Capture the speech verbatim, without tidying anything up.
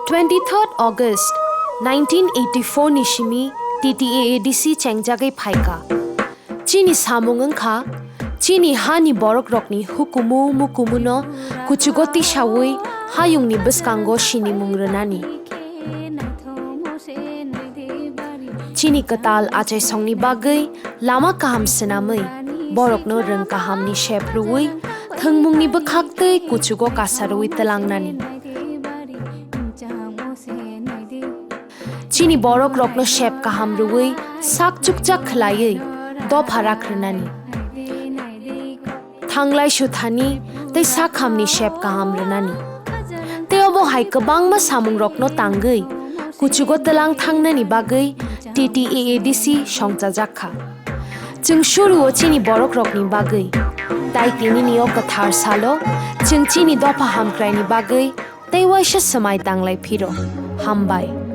Twenty-third August nineteen eighty-four ni simi T T A A D C chengjagwi phaikha. Chini samung wngkha, chini hani borokrokni hukumu mukumuno kuchugo tisawi hayungni bwskango sinimung rwnani. Chini kwtal achaisongni bagwi lama kaham swnamwi, borokno rwng kahamni sep rwui, thwngmungni bwkhaktwi kuchugo kasarwi twlangnani. Chini borokrokno sep kaham rwui, sak chukchak khwlaiwi dopha rak rwnani. Thanglai suthani tei sakhamni sep kaham rwnani. Tei obo hai kwbangma samungrokno tangwi kuchugo twlang thangnani bagwi T T A A D C songchajak kha. Chwng suruo chini borokrokni bagwi. Tai tinini o kwthar salo chwng chini dopha hamkraini bagwi tei waisa swmai tanglai phiro. Hambai.